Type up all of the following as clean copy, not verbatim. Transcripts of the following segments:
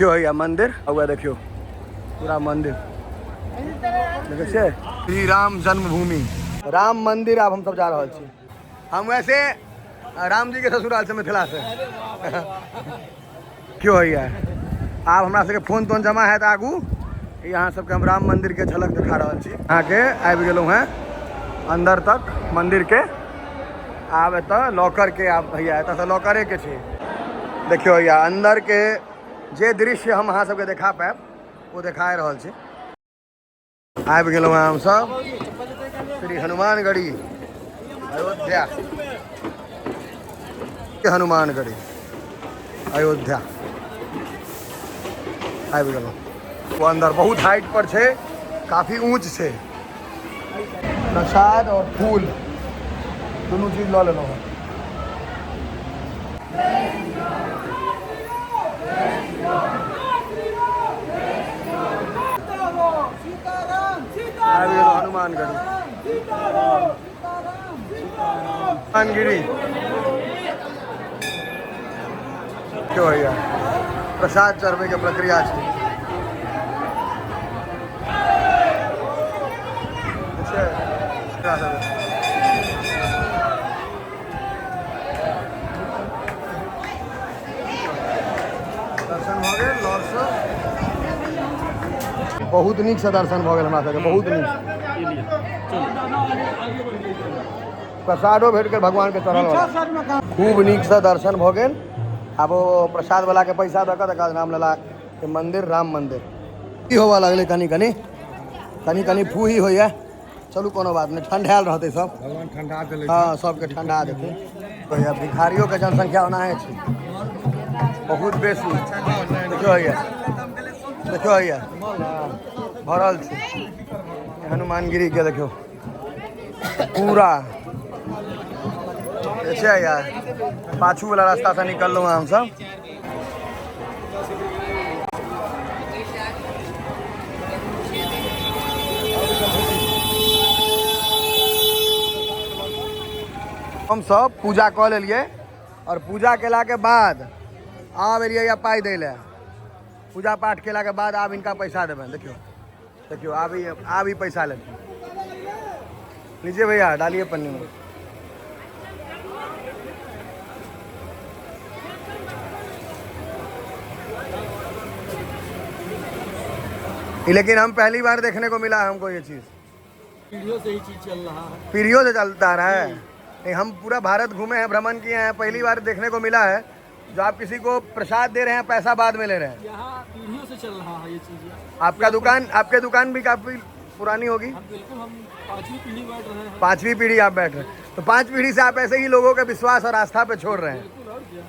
देखियौ हैया मंदिर, हुआ देखियौ पूरा मंदिर देखै छियै। श्री राम जन्मभूमि राम मंदिर आब हमसब जा रहल छी। हम वैसे राम जी के ससुराल से मिथिला से क्यों होइए। आब हमरा सबके फोन तोन जमा हैत आगू, ई अहाँ सबके हम राम मंदिर के झलक देखा रहल छी। अहाँके आबि गेलहुँ हेँ अंदर तक मंदिर के। आब एतऽ लॉकर के आब भैया एतऽ लॉकरे के छै। देखियौ भैया अंदर के जे दृश्य हम अहाँ सबके देखा पायब ओ देखा रहल छी। आबि गेलहुँ हेँ हमसब श्री हनुमानगढ़ी अयोध्या, हनुमानगढ़ी अयोध्या आबि गेलहुँ। ओ अंदर बहुत हाइट पर छै, काफी ऊंच छै। प्रसाद और फूल दुनू चीज लऽ लेलहुँ हँ। आबि गेलहुँ हनुमानगढ़ी। हनुमानगिरी क्यों होइए प्रसाद चढ़बैके प्रक्रिया छै। दर्शन भऽ गेल लॉर्डसँ, बहुत नीकसँ दर्शन भऽ गेल हमरा सबके, बहुत नीक। प्रसादो भेट गेल भगवानके चढ़ल, खूब नीकसँ दर्शन भऽ गेल। आब ओ प्रसाद वाला के पैसा दऽ कऽ तकर बाद रामलला के मंदिर, राम मंदिर की होबऽ लगलै। कनि कनि कनि कनि फूही होइए। चलू कोनो बात नहि, ठंडायल रहतै सब, भगवान ठंडा देलै। हँ, सबके ठंडा देतै। भैया भिखारियों के जनसंख्या ओनाहे छै बहुत बेसी। देखियौ भैया, देखियौ भैया भरल छै हनुमानगिरी के। देखियौ पूरा छै यार। पाछू वाला रास्ता से निकललहुँ हँ हमसब। हमसब पूजा कऽ लेलियै और पूजा केलाके बाद आब एलियै या पाइ दै लए। पूजा पाठ केलाके बाद आब हिनका पैसा देबनि। देखियौ देखियौ आब ई, आब ई पैसा लेथिन। लीजिए भैया, डालिए पन्नी में। लेकिन हम पहली बार देखने को मिला हमको ये चीज। पीढ़ियों से ही चीज चल रहा है। पीढ़ियों से चलता आ रहा है। नहीं, हम पूरा भारत घूमे हैं, भ्रमण किए हैं, पहली बार देखने को मिला है जो आप किसी को प्रसाद दे रहे हैं, पैसा बाद में ले रहे हैं। यहाँ पीढ़ियों से चल रहा है ये चीज। आपका दुकान, आपके दुकान भी काफी पुरानी होगी। हम बिल्कुल, हम पांचवी पीढ़ी बैठ रहे हैं। पांचवी पीढ़ी आप बैठ रहे हैं, तो 5 पीढ़ी से आप ऐसे ही लोगों के विश्वास और आस्था पे छोड़ रहे हैं। बिल्कुल, और क्या।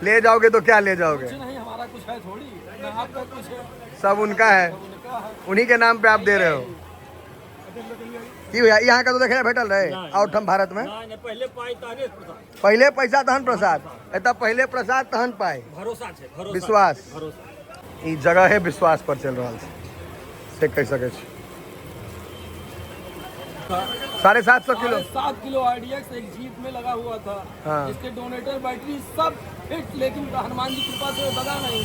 ले जाओगे तो क्या ले जाओगे? कुछ नहीं, हमारा कुछ है थोड़ी ना, आपका कुछ है, सब उनका है, उनका है, उन्हीं के नाम पे आप दे रहे हो। की भैया यहाँ का तो देखे भेटल रहे और हम भारत में नहीं, पहले पाई तहने प्रसाद, पहले पैसा तहन प्रसाद। एतऽ पहले प्रसाद तहन पाई। भरोसा छै, भरोसा, विश्वास, भरोसा। ई जगह है विश्वास पर चल रहा है, से कह सके छी। 750 किलो, 7.5 किलो आरडीएक्स एक जीप में लगा हुआ था। हाँ। जिसके डोनेटर बैटरी सब फिट, लेकिन हनुमान जी कृपा से वो दगा नहीं।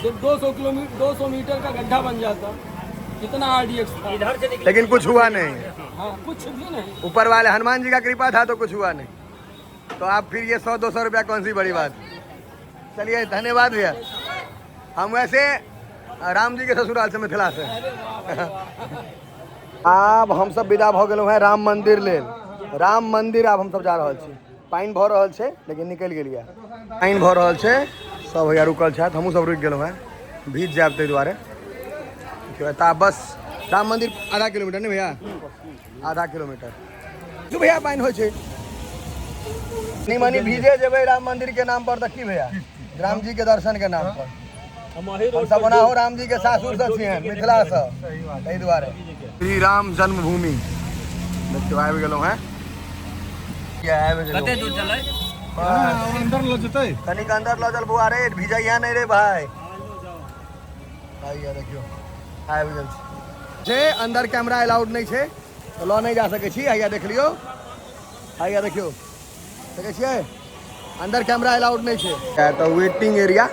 जब 200 किलोमीटर 200 मीटर का गड्ढा बन जाता, इतना आरडीएक्स था इधर से निकले, लेकिन कुछ हुआ नहीं। हाँ, कुछ भी नहीं। ऊपर वाले हनुमान जी का कृपा था तो कुछ हुआ नहीं। तो आप फिर ये 100-200 रुपया कौन सी बड़ी बात। चलिए धन्यवाद भैया। हम वैसे राम जी के ससुराल से मिथिला से। आब हम सब विदा भऽ गेलहुँ हेँ राम मंदिर लेल। राम मंदिर आब हम सब जा रहल छी। पानि भऽ रहल छै, लेकिन निकलि गेलियै। पानि भऽ रहल छै, सब भैया रुकल छथि, हमहूँ सब रुकि गेलहुँ हेँ, भीज जायब ताहि दुआरे। देखियौ एतऽ बस राम मंदिर आधा किलोमीटर नहि भैया, आधा किलोमीटर। की भैया पानि होइ छै? कनी मनी भीजे जेबै राम मंदिर के नाम पर तऽ की भैया, राम जी के दर्शन के नाम पर। हम हम सब ओनाहो राम जी के सासुर से छियै, मिथिला से, ताहि दुआरे। श्री राम जन्मभूमि देखियौ आबि गेलहुँ हेँ। आबि गेलहुँ। कते दूर चलै? बस। अंदर लऽ जेतै, कनिक अंदर लऽ चल बौआ रे, भिजैया नहि रे भाई। आइया देखियौ आबि गेल छी। छै अंदर कैमरा अलाउड नहि छै तऽ लऽ नहि जा सकै छी। हैया देख लियौ, हैया देखियौ, देखै छियै अंदर कैमरा अलाउड नहि छै। तऽ वेटिंग एरिया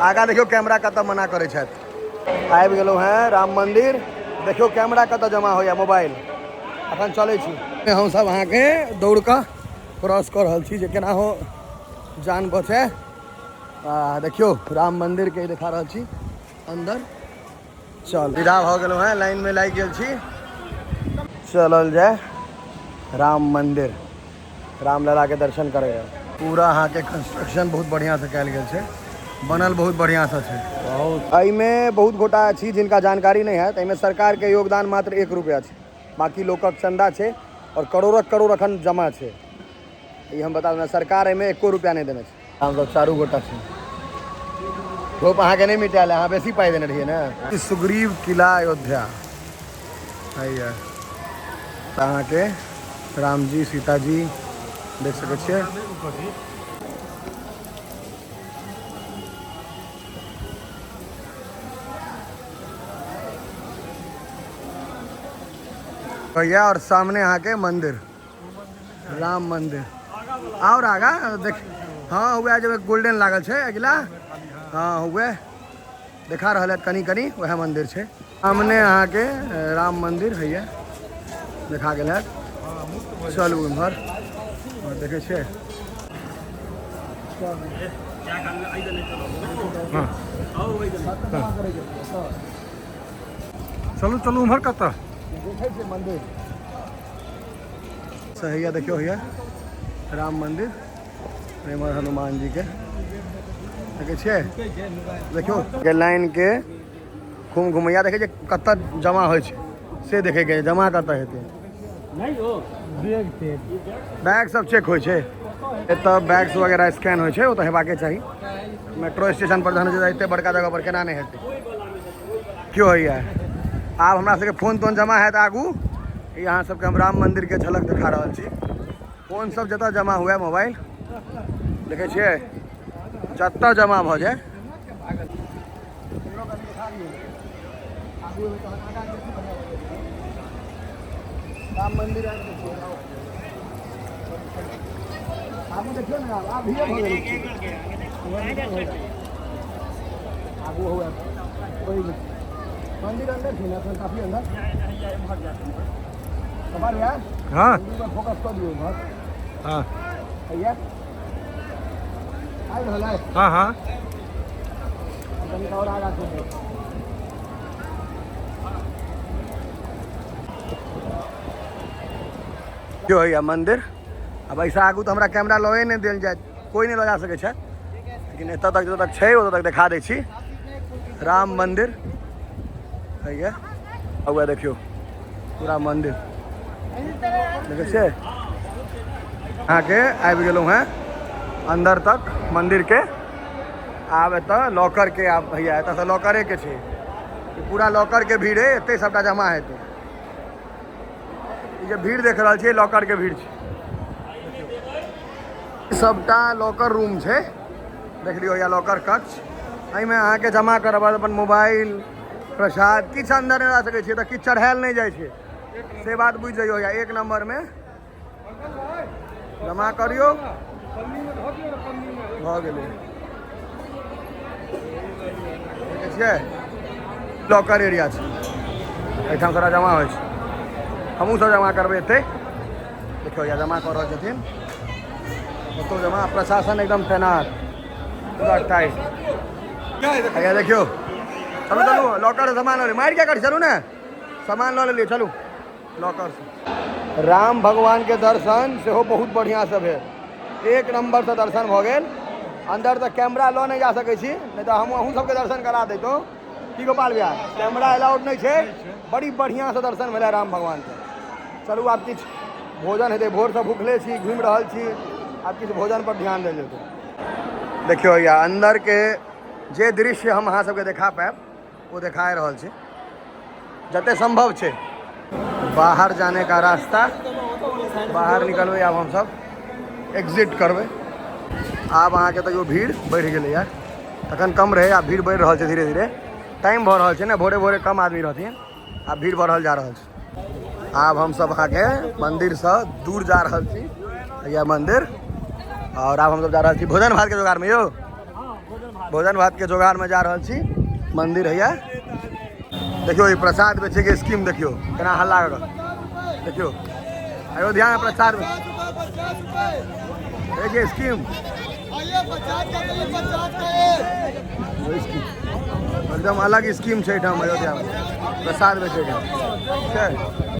आगाँ देखियौ कैमरा कतऽ मना करै छथि। आबि गेलहुँ हेँ राम मंदिर, देखियौ कैमरा कतऽ जमा होइए मोबाइल। अखन चलै छी हमसब अहाँके दौड़ कऽ क्रॉस कऽ रहल छी जे केना हो जान बचे। आ देखियौ राम मंदिर के देखा रहल छी अंदर। चल विदा भऽ गेलहुँ हेँ, लाइन में लागि गेल छी। चलल जाय राम मंदिर, रामलला के दर्शन करे। पूरा अहाँके कंस्ट्रक्शन बहुत बढ़िया से कयल गेल छै, बनल बहुत बढ़िया से छै। बहुत एहिमे बहुत गोटा छी जिनका जानकारी नहि हैत, एहिमे सरकार के योगदान मात्र 1 रुपया छै, बाकी लोकक चंदा छै और करोड़क करोड़ अखन जमा छै। ई हम बता देना, सरकार एहिमे 1 रुपया नहि देने छै। हमसब चारू गोटा छी। धूप अहाँके नहि मिटायल, अहाँ बेसी पाइ देने रहियै ने। सुग्रीव किला अयोध्या हैया अहाँके रामजी सीताजी देख सकै छियै। भैया और सामने अहाँके मंदिर, राम मंदिर। और आगा देख, हाँ वएह जे गोल्डन लागल छै अगिला, हाँ वएह देखा रहल है कनी कनी, वएह मंदिर छै। सामने अहाँके राम मंदिर हैया देखा गेल है। चलू इम्हर और देखै छियै। हाँ। चलू चलू उम्हर कतऽ देखै छियै मंदिर सही देखियौ हैया राम मंदिर, इम्हर हनुमान जी के देखै छियै। देखियौ के लाइन के घूम घुमैया देखै छियै कतऽ जमा होइ छै से देखैके जमा कतऽ हेतै। बैग सब चेक होइ छै एतऽ, बैग्स वगैरह स्कैन होइ छै, ओ तऽ हेबाके चाही। मेट्रो स्टेशन पर जहन एते बड़का जगह पर केना नहि हेतै। क्यों होइया आब हमरा सबके फोन तोन जमा हैत आगू। ई अहाँ सबके हम राम मंदिर के झलक देखा रहल छी। फोन सब जतऽ जमा हुए मोबाइल देखै छियै जतऽ जमा भऽ जाय। राम मंदिर आगू देखियौ ने, आब भीड़ भऽ गेल। आगू हुए मंदिर अंदर छै ने, एखन काफी अंदर। कपाल भैया, हाँ। मंदिर पर फोकस कऽ दियौ उम्हर। हाँ। भैया आबि रहल है। हाँ हाँ। कनी और आगा चलू। जो होइया मंदिर। अब ऐसा आगू तऽ हमरा कैमरा लए नहि देल जाय, कोई नहि लऽ जा सकै छै, लेकिन एतऽ तक जतऽ तक छै ओतऽ तक देखा दै छी राम मंदिर हैया। वएह देखियौ पूरा मंदिर देखै छियै। अहाँके आबि गेलहुँ हेँ अंदर तक मंदिर के। आब एतऽ लॉकर के आब भैया एतऽ लॉकरे के छै, पूरा लॉकर के भीड़ है, एतै सबटा जमा हेतै। ई जे भीड़ देख रहल छियै लॉकर के भीड़ छै, सबटा लॉकर रूम छै। देख लियौ या लॉकर कक्ष, एहिमे अहाँके जमा करब अपन मोबाइल प्रसाद किछु अंदर नहि लऽ सकै छियै, तऽ किछु चढ़ायल नहि जाइ छै, से बात बुझि जइयौ। या 1 नंबर में जमा करियौ, भऽ गेलै। देखै छियै लॉकर एरिया छै, एहिठाम सारा जमा होइ छै। हमहूँ सब जमा करबै एतै। देखियौ या जमा कऽ रहल छथिन ओतौ जमा, प्रशासन एकदम तैनात पूरा टाइट। भैया देखियौ, चलू चलू लॉकर से सामान लऽ लियौ। मारि क्या करी, चलू ने सामान लऽ लेलियै, चलू लॉकर से। राम भगवान के दर्शन सेहो बहुत बढ़िया से भेल, 1 नंबर से दर्शन भऽ गेल। अंदर तऽ कैमरा लऽ नहि जा सकै छी, नहि तऽ हम अहूँ सबके दर्शन करा दैतहुँ। की गोपाल भैया, कैमरा अलाउड नहि छै। बड़ी बढ़िया से दर्शन भेलै राम भगवान के। चलू आब किछु भोजन हेतै, भोरसँ भूखले छी, घुमि रहल छी, आब किछु भोजन पर ध्यान देल जेतै। देखियौ भैया अंदर के जे दृश्य हम अहाँ सबके देखा पायब ओ देखाए रहल छी जते संभव छै। बाहर जाने का रास्ता, बाहर निकलबै आब हमसब, एग्जिट करबै। आब अहाँके तैयो भीड़ बढ़ि गेलै यार, तखन कम रहै, आब भीड़ बढ़ि रहल छै धीरे धीरे। टाइम भऽ रहल छै ने, भोरे भोरे कम आदमी रहथिन, आब भीड़ बढ़ल जा रहल छै। आब हमसब अहाँके मंदिरसँ दूर जा रहल छी, यह मंदिर, और आब हमसब जा रहल छी भोजन भात के जोगार में। यौ भोजन भात के जोगाड़ में जा रहल छी। मंदिर हैया देखियो, ई प्रसाद बेचे के स्कीम देखियो केना हल्ला कर देखियो। अयोध्या में प्रसाद देखिए स्कीम, एकदम अलग स्कीम छै एहिठाम अयोध्या में प्रसाद बेचे के छै।